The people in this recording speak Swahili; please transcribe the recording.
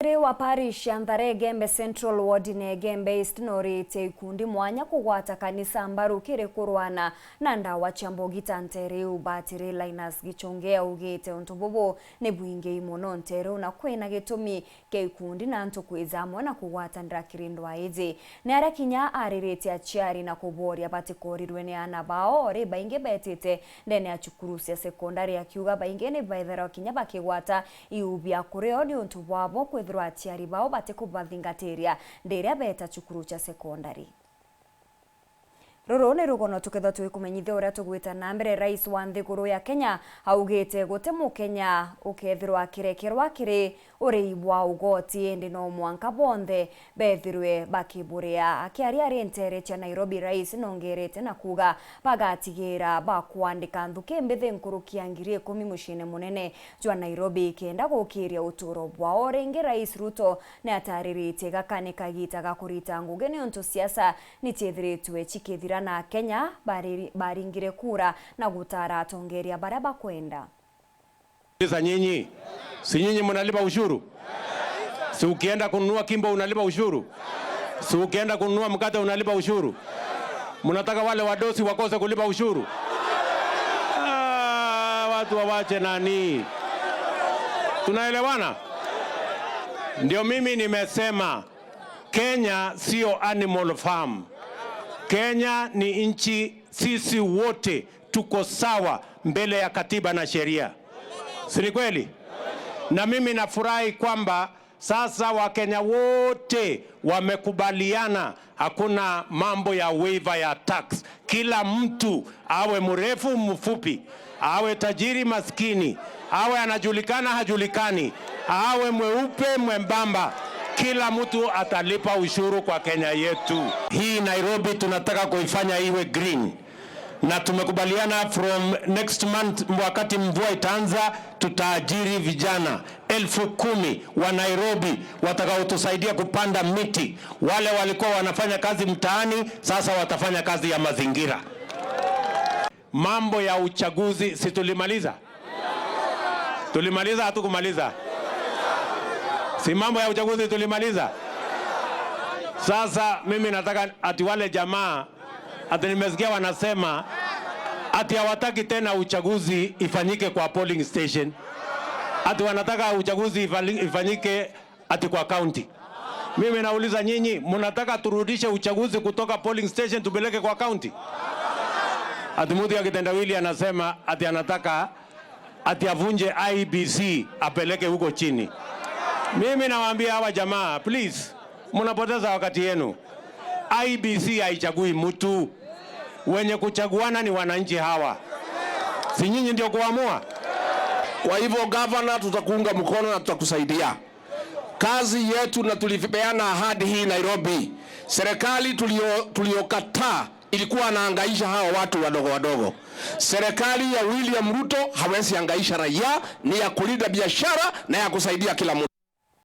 Wa parish ya Nthare Gembe Central Ward ne Gembe East norite ikundi mwanya kugwata kanisa mbaru kiri kurwana na ndawa cha mbogita ntereu batiri Linus Gichonge augite untu bubu ni bwingi muno ntereu na kwina gitumi kia ikundi na antu kwizamwe na kugwatanira kirindwa iji ni aria kinya aririte aciari na kuboria batikorirwe ni ana bao ori baingi betite ndene ya cukuru cia sekondari akiuga baingi ni baethera kinya bakigwata iubia kurio ni untu bwabo kwithirwa aciari bao batikubathingatiria ndiria beta cukuru cha sekondari. Ruru ni rugono tukethwa twikumenyithia uria tugwita na mbere. Rais wa nthiguru ya Kenya augite gute mukenya ukethirwa akirekerwa akiri uri wa ugoti indi no mwanka bonthe bethirwe bakiburia. Akiaria ari ntere cha Nairobi, rais nongerete na kuga bagatigira bakwandika nthuki mbithi nkurukia 10,000 muciini munene jwa Nairobi kenda gukiria uturo bwao. Ringi Rais Ruto ni atariritie gaka ni kagita ga kurita ngugi ni untu siasa ni chiithiritwe chikithira na Kenya baringire kura na gutara atongeria baria bakwenda. Sasa nyinyi, si nyinyi mnalipa ushuru? Si ukienda kununua kimbo unalipa ushuru? Si ukienda kununua mkate unalipa ushuru? Mnataka wale wadosi wakose kulipa ushuru? Watu wawache nani? Tunaelewana? Ndio mimi nimesema Kenya sio animal farm. Kenya ni nchi, sisi wote tuko sawa mbele ya katiba na sheria. Si ni kweli? Na mimi nafurahi kwamba sasa Wakenya wote wamekubaliana hakuna mambo ya waiver ya tax. Kila mtu awe mrefu mfupi, awe tajiri maskini, awe anajulikana hajulikani, awe mweupe mwembamba, kila mtu atalipa ushuru kwa Kenya yetu. Hii Nairobi tunataka kuifanya iwe green, na tumekubaliana from next month, wakati mvua itaanza, tutaajiri vijana 10,000 wa Nairobi watakaotusaidia kupanda miti. Wale walikuwa wanafanya kazi mtaani, sasa watafanya kazi ya mazingira. Mambo ya uchaguzi si tulimaliza? Tulimaliza, hatukumaliza? Si mambo ya uchaguzi tulimaliza? Sasa mimi nataka ati wale jamaa ati nimesikia wanasema ati hawataki tena uchaguzi ifanyike kwa polling station, ati wanataka uchaguzi ifanyike ati kwa county. Mimi nauliza nyinyi, mnataka turudishe uchaguzi kutoka polling station tupeleke kwa county? Ati mtu ya kitendawili anasema ati anataka ati avunje IEBC apeleke huko chini. Mimi nawaambia hawa jamaa, please, mnapoteza wakati yenu. IEBC haichagui mtu, wenye kuchaguana ni wananchi hawa, si nyinyi ndio kuamua? Kwa hivyo gavana, tutakuunga mkono na tutakusaidia kazi yetu, na tulipeana ahadi hii Nairobi. Serikali tuliokataa ilikuwa anahangaisha hawa watu wadogo wadogo. Serikali ya William Ruto hawezi hangaisha raia, ni ya kulinda biashara na ya kusaidia kila mtu.